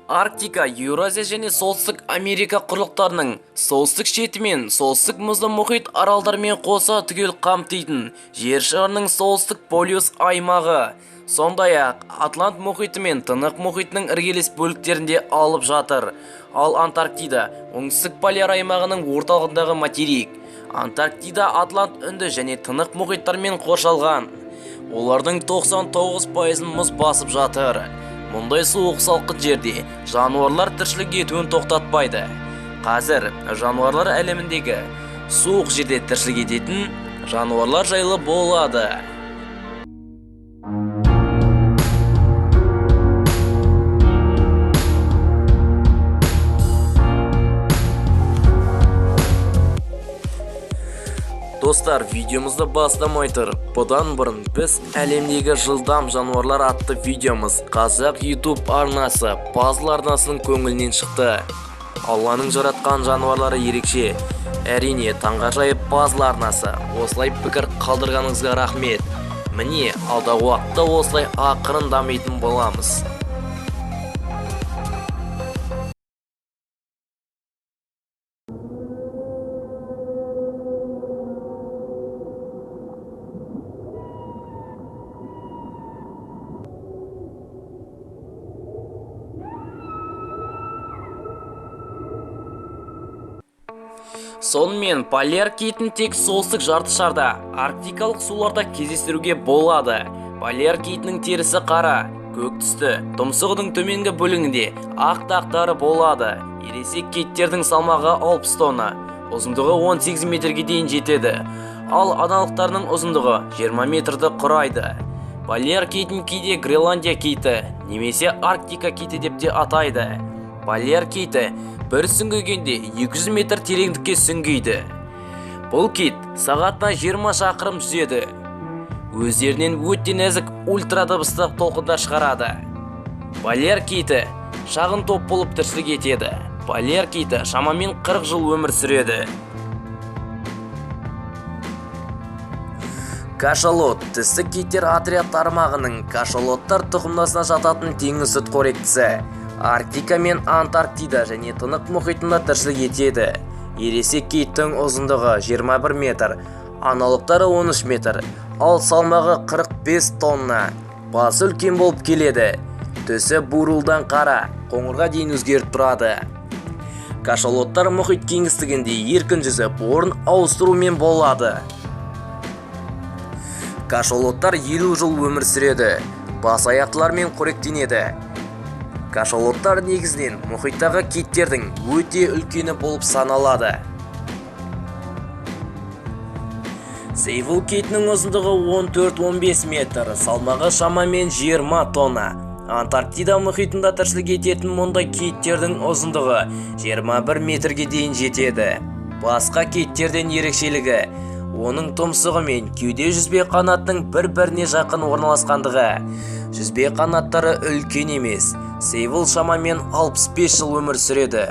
Арктика, Еуразия және Солтүстік Америка құрлықтарының солтүстік шеті мен солтүстік мұзды мұхит аралдарымен қоса түгел қамтитын жер шарының солтүстік полюс аймағы. Сондай-ақ Атлант мұхиты мен Тынық мұхитының іргелес бөліктерінде алып жатыр. Ал Антарктида оңтүстік поляр аймағының орталығындағы материк. Антарктида Атлант, Үнді және Тынық мұхиттармен қоршалған. Олардың 99%-ын мұз басып жатыр. Мұндай суық салқын жерде жануарлар тіршілік етуін тоқтатпайды. Қазір жануарлар әлеміндегі суық жерде тіршілік ететін жануарлар жайлы болады. Достар, видеомызды бастамай тұрып, бұдан бұрын біз әлемдегі жылдам жануарлар атты видеомыз Қазақ YouTube арнасы Пазл арнасының көңілінен шықты. Алланың жаратқан жануарлары ерекше. Әрине, таңғажайып Пазл арнасы. Осылай пікір қалдырғаныңызға рахмет. Міне, алдағы уақытта осылай ақырын дамитын боламыз. Сонымен, поляр китін тек солтүстік жарты шарда, арктикалық суларда кездестіруге болады. Поляр китінің терісі қара, көк түсті, тұмсығының төменгі бөлігінде ақ дақтары болады. Ересек киттердің салмағы 60 тонна, ұзындығы 18 метрге дейін жетеді. Ал аналықтарының ұзындығы 20 метрді құрайды. Поляр китін кейде Гренландия киті немесе Арктика киті деп те атайды. Поляр киті бір сүңгігенде 200 метр тереңдікке сүңгиді. Бұл кит сағатына 20 шақырым жүзеді. Өздерінен өте нәзік ультрадыбыстық толқындар шығарады. Поляр киті шағын топ болып тіршілік етеді. Поляр киті шамамен 40 жыл өмір сүреді. Кашалот тісті киттер отряд тармағының кашалоттар тұқымдасына жататын теңіз сүтқоректісі. Арктика мен Антарктида және Тынық мұхитында тіршілік етеді. Ересек киттің ұзындығы 21 метр, аналықтары 13 метр, ал салмағы 45 тонна. Басы үлкен болып келеді. Түсі бурылдан қара, қоңырға дейін өзгеріп тұрады. Кашалоттар мұхит кеңістігінде еркін жүзіп, орын ауыстырумен болады. Кашалоттар 50 жыл өмір сүреді. Бас аяқтылармен қоректенеді. Кашалоттар негізінен мұхиттағы киттердің өте үлкені болып саналады. Сейвул китінің ұзындығы 14-15 метр, салмағы шамамен 20 тонна. Антарктида мұхитында тіршілік ететін мұндай киттердің ұзындығы 21 метрге дейін жетеді. Басқа киттерден ерекшелігі оның тұмсығы мен кеуде жүзбе қанатының бір-біріне жақын орналасқандығы. Жүзбе қанаттары үлкен емес. Сейвул шамамен 65 жыл өмір сүреді.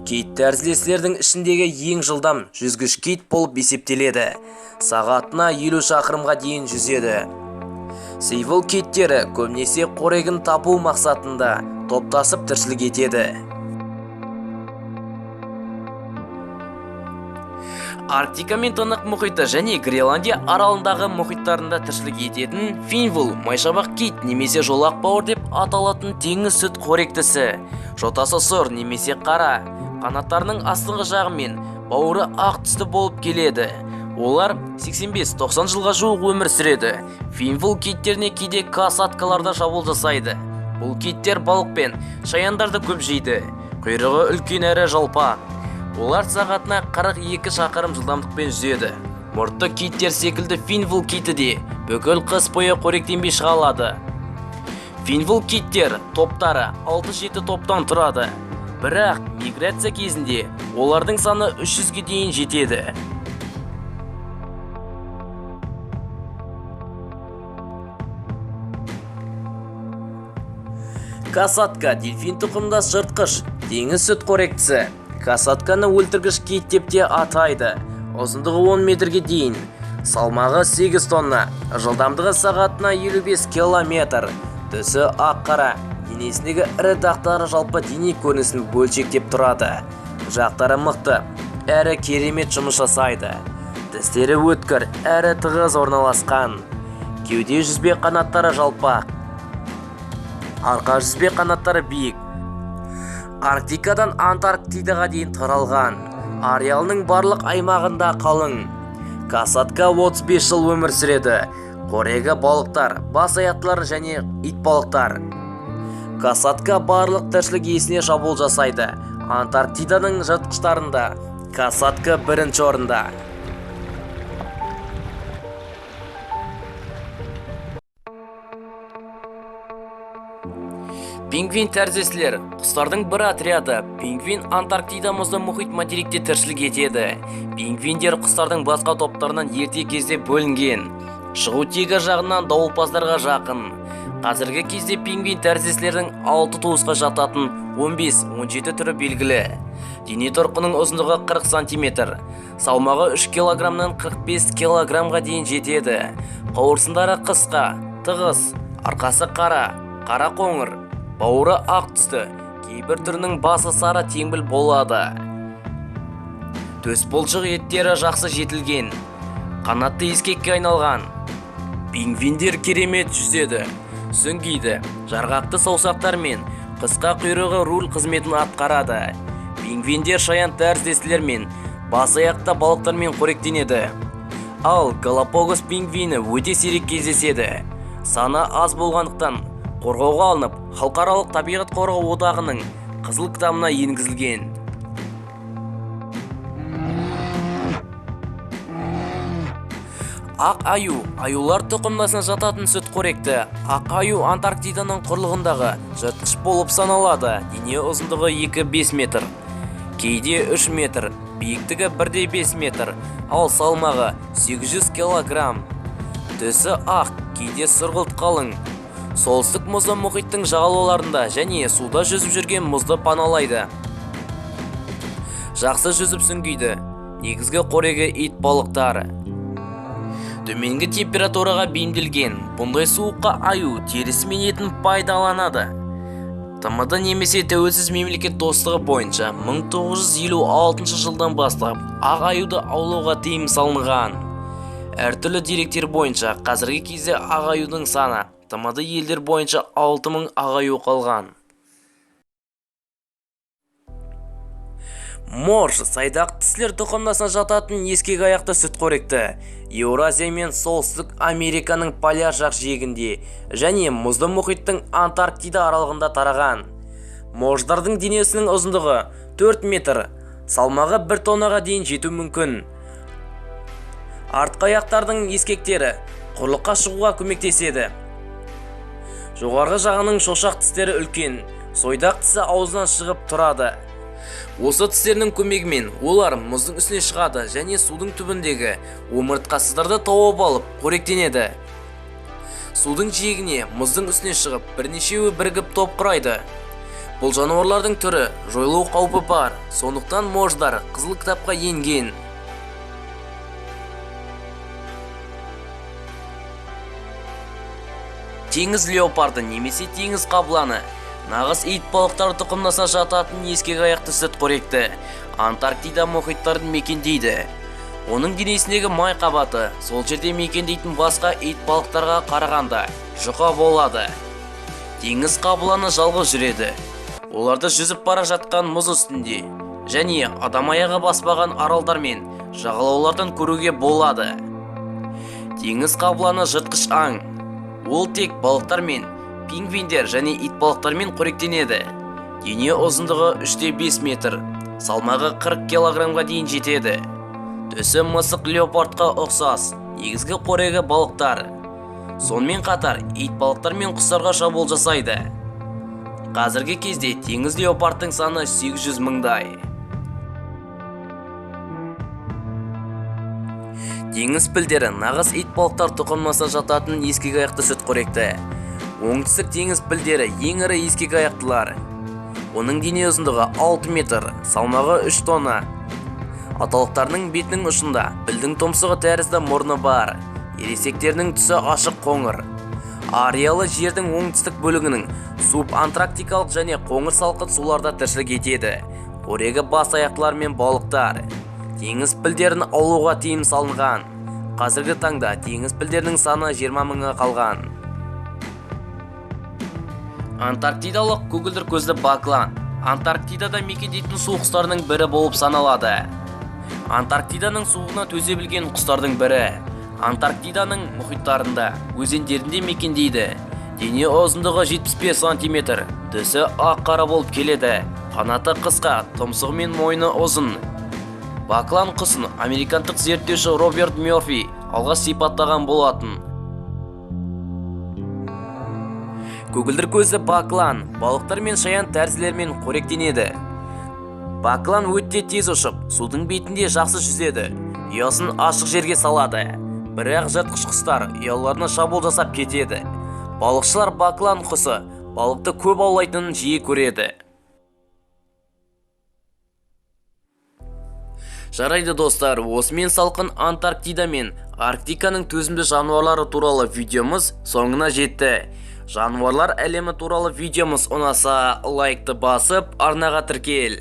Кит тәріздестердің ішіндегі ең жылдам жүзгіш кит болып есептеледі. Сағатына 50 шақырымға дейін жүзеді. Сейвул киттері көбінесе қорегін тапу мақсатында топтасып тіршілік етеді. Арктика мен Тынық мұхиты және Гренландия аралындағы мұхиттарында тіршілік ететін финвул, майшабақ кит немесе жолақ бауыр деп аталатын теңіз сүт қоректісі. Жотасы сұр немесе қара, қанаттарының астыңғы жағы мен бауыры ақ түсті болып келеді. Олар 85-90 жылға жуық өмір сүреді. Финвул киттеріне кейде касаткаларда шабуыл жасайды. Бұл киттер балық пен шаяндарды көп жейді. Құйрығы үлкен әрі жалпақ. Олар сағатына 42 шақырым жылдамдықпен жүзеді. Мұртты киттер секілді финвул киті де бүкіл қыс бойы қоректенбей шыға алады. Финвул киттер топтары 6-7 топтан тұрады. Бірақ миграция кезінде олардың саны 300-ге дейін жетеді. Касатка дельфин тұқымдас жыртқыш теңіз сүтқоректісі. Касатканы өлтіргіш кит деп те атайды. Ұзындығы 10 метрге дейін, салмағы 8 тонна, жылдамдығы сағатына 55 километр, түсі ақ-қара, Денесіндегі ірі дақтары жалпы дене көрінісін бөлшектеп тұрады. Жақтары мықты, әрі керемет жұмыс жасайды. Тістері өткір, әрі тығыз орналасқан. Кеуде жүзбе қанаттары жалпақ. Арқа жүзбе қанаттары биік. Арктикадан Антарктидаға дейін таралған. Ареалының барлық аймағында қалың. Касатка 35 жыл өмір сүреді. Қорегі балықтар, бас аяқтылар және итбалықтар. Касатка барлық тіршілік иесіне шабуыл жасайды. Антарктиданың жыртқыштарында касатка бірінші орында. Пингвин тәріздестілер құстардың бір отряды. Пингвин Антарктида мұзды мұхит материкте тіршілік етеді. Пингвиндер құстардың басқа топтарынан ерте кезде бөлінген. Шығу тегі жағынан дауылпаздарға жақын. Қазіргі кезде пингвин тәріздестілердің 6 туысқа жататын 15-17 түрі белгілі. Дене тұрқының ұзындығы 40 сантиметр, салмағы 3 килограммнан 45 килограммға дейін жетеді. Қауырсындары қысқа, тығыз, арқасы қара, қара қоңыр, бауыры ақ түсті, кейбір түрінің басы сары теңбіл болады. Төс бұлшық еттері жақсы жетілген, қанатты ескекке айналған. Пингвиндер керемет жүзеді, сүңгиді, жарғақты саусақтармен қысқа құйрығы руль қызметін атқарады. Пингвиндер шаян тәріздестілер мен бас аяқта балықтармен қоректенеді. Ал Галапагос пингвині өте сирек кездеседі. Саны аз болғандықтан қорғауға алынып, Халықаралық табиғат қорғау одағының қызыл кітабына енгізілген. Ақ аю аюлар тұқымдасына жататын сүтқоректі. Ақ аю Антарктиданың құрлығындағы жыртқыш болып саналады. Дене ұзындығы 2,5 метр, кейде 3 метр, биіктігі 1,5 метр, ал салмағы 800 килограмм. Түсі ақ, кейде сұрғылт қалың. Солтүстік мұзды мұхиттың жағалауларында және суда жүзіп жүрген мұзды паналайды. Жақсы жүзіп сүңгиді. Негізгі қорегі ит балықтар. Төменгі температураға бейімделген. Бұндай суыққа аю терісі мен етін пайдаланады. ТМД немесе тәуелсіз мемлекет достығы бойынша 1956 жылдан бастап ақ аюды аулауға тыйым салынған. Әртүрлі деректер бойынша қазіргі кезде ақ аюдың саны ТМД елдер бойынша 6000 ақ аю қалған. Морж сайдақ тістілер тұқымдасына жататын ескек аяқты сүтқоректі. Еуразия мен Солтүстік Американың поляр жақ жиегінде және мұзды мұхиттың Антарктида аралығында тараған. Морждардың денесінің ұзындығы 4 метр, салмағы 1 тоннаға дейін жету мүмкін. Артқы аяқтардың ескектері құрлыққа шығуға көмектеседі. Жоғарғы жағының шошақ тістері үлкен, сойдақ тісі аузынан шығып тұрады. Осы тістерінің көмегімен олар мұздың үстіне шығады және судың түбіндегі омыртқасыздарды тауып алып қоректенеді. Судың жиегіне мұздың үстіне шығып бірнешеуі бірігіп топ құрайды. Бұл жануарлардың түрі жойылу қаупі бар, сондықтан морждар қызыл кітапқа енген. Теңіз леопарды немесе теңіз қабланы нағыз ит балықтар тұқымдасына жататын ескек аяқты сүтқоректі Антарктида мұхиттарын мекендейді. Оның денесіндегі май қабаты сол жерде мекендейтін басқа ит балықтарға қарағанда жұқа болады. Теңіз қабланы жалғыз жүреді. Оларды жүзіп бара жатқан мұз үстінде және адам аяғы баспаған аралдар мен жағалаулардан көруге болады. Теңіз қабланы жыртқыш аң. Ол тек балықтармен, пингвиндер және итбалықтармен қоректенеді. Дене ұзындығы 3,5 метр, салмағы 40 килограммға дейін жетеді. Түсі мысық леопардқа ұқсас, негізгі қорегі балықтар. Сонымен қатар итбалықтар мен құстарға шабуыл жасайды. Қазіргі кезде теңіз леопардтың саны 800 мыңдай. Теңіз пілдері нағыз итбалықтар тұқымдасына жататын ескек аяқты сүтқоректі. Оңтүстік теңіз пілдері ең ірі ескек аяқтылар. Оның дене ұзындығы 6 метр, салмағы 3 тонна. Аталықтарының бетінің ұшында пілдің тұмсығы тәрізді мұрны бар. Ересектерінің түсі ашық қоңыр. Ареалы жердің оңтүстік бөлігінің субантарктикалық және қоңыр салқын суларда тіршілік етеді. Қорегі бас аяқтылар мен балықтар. Теңіз пілдерін аулауға тыйым салынған. Қазіргі таңда теңіз пілдерінің саны 20 мыңға қалған. Антарктидалық көгілдір көзді баклан Антарктидада мекендейтін су құстарының бірі болып саналады. Антарктиданың суығына төзе білген құстардың бірі. Антарктиданың мұхиттарында, өзендерінде мекендейді. Дене ұзындығы 75 сантиметр, түсі ақ-қара болып келеді. Қанаты қысқа, тұмсығы мен мойны ұзын. Баклан құсын американдық зерттеуші Роберт Мёрфи алғаш сипаттаған болатын. Көгілдір көзді баклан балықтар мен шаян тәрізділермен қоректенеді. Баклан өте тез ұшып, судың бетінде жақсы жүзеді. Ұясын ашық жерге салады. Бірақ жыртқыш құстар ұяларына шабуыл жасап кетеді. Балықшылар баклан құсы балықты көп аулайтынын жиі көреді. Жарайды достар, осымен салқын Антарктида мен Арктиканың төзімді жануарлары туралы видеомыз соңына жетті. Жануарлар әлемі туралы видеомыз ұнаса, лайкты басып, арнаға тіркел.